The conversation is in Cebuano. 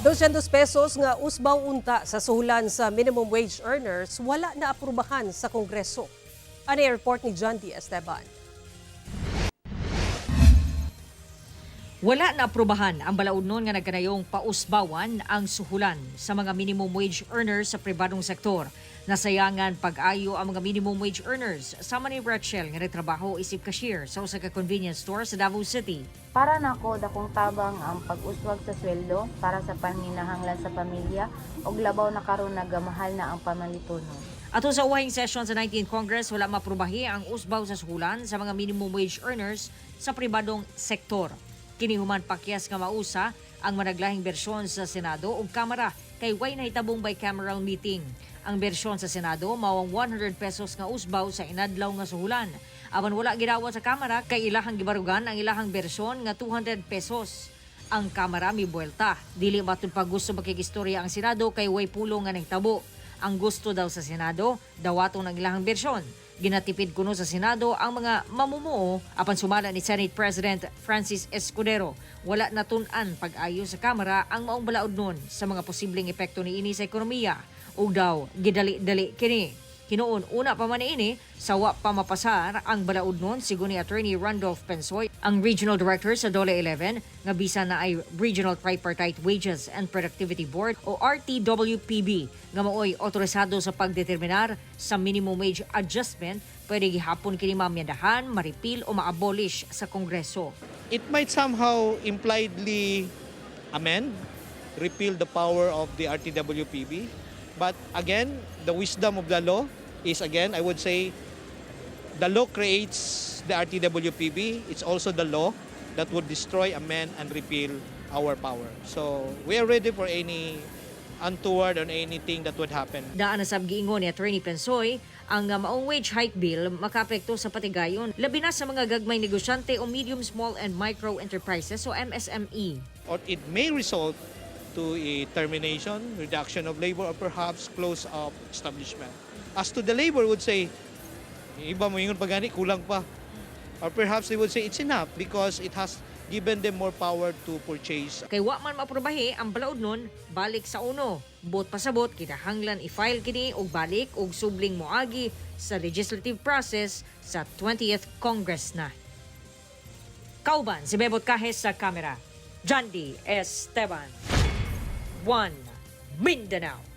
200 pesos nga usbaw unta sa suhulan sa minimum wage earners wala na aprubahan sa Kongreso. Ano yung report ni John D. Esteban? Wala na aprubahan ang balaod nun nga nagkanayong pausbawan ang suhulan sa mga minimum wage earners sa pribadong sektor. Nasayangan pag-ayo ang mga minimum wage earners sama ni Rachel nga nagtrabaho isip cashier sa usa ka convenience store sa Davao City. Para nako, dakong tabang ang pag-uswag sa sweldo para sa panginahanglan sa pamilya ug labaw na karon nagamahal na ang pamalitonon. Ato sa uwahing session sa 19th Congress, wala maprubahi ang usbaw sa suhulan sa mga minimum wage earners sa pribadong sektor. Kini human pakyas nga mausa ang managlahing bersyon sa Senado ug Kamara kay way nahitabong bicameral meeting. Ang bersyon sa Senado mao ang 100 pesos nga usbaw sa inadlaw nga suhulan. Apan wala gidawat sa Kamara kay ilahang gibarugan ang ilahang bersyon nga 200 pesos. Ang Kamara mibuelta. Dili matud pa gusto makikistorya ang Senado kay way pulong nga nahitabo. Ang gusto daw sa Senado, dawaton ang ilahang bersyon. Ginatipid kuno sa Senado ang mga mamumuo apan sumala ni Senate President Francis Escudero, wala natun-an pag-ayo sa Kamara ang maong balaod nun sa mga posibleng epekto niini sa ekonomiya ug daw gidali-dali kini. Hinuon una pa man ini, sawa pa mapasar ang balaod nun, sigon ni Attorney Randolph Pensoy, ang Regional Director sa DOLE 11, nga bisan na ay Regional Tripartite Wages and Productivity Board o RTWPB nga maoy otorisado sa pagdeterminar sa minimum wage adjustment, pwede gihapon kini maamyendahan, ma-repeal o ma-abolish sa Kongreso. It might somehow impliedly amend, repeal the power of the RTWPB. But again, the wisdom of the law is, again, I would say, the law creates the RTWPB. It's also the law that would destroy, amend, and repeal our power. So we are ready for any untoward or anything that would happen. Daan na sab giingon ni Attorney Pensoy, ang maong wage hike bill makaapekto sa patigayon, labi na sa mga gagmay negosyante o medium, small and micro enterprises o MSME. Or it may result to a termination, reduction of labor, or perhaps close of establishment. As to the labor would say, iba mo ingon pa gani, kulang pa. Or perhaps they would say it's enough because it has given them more power to purchase. Kay wa man maaprubahi ang balaod nun, balik sa uno. Bot pasabot, kinahanglan i-file kini og balik og subling moagi sa legislative process sa 20th Congress na. Kauban si Bebot Cajes sa kamera. Jandy Esteban. 1 Mindanao.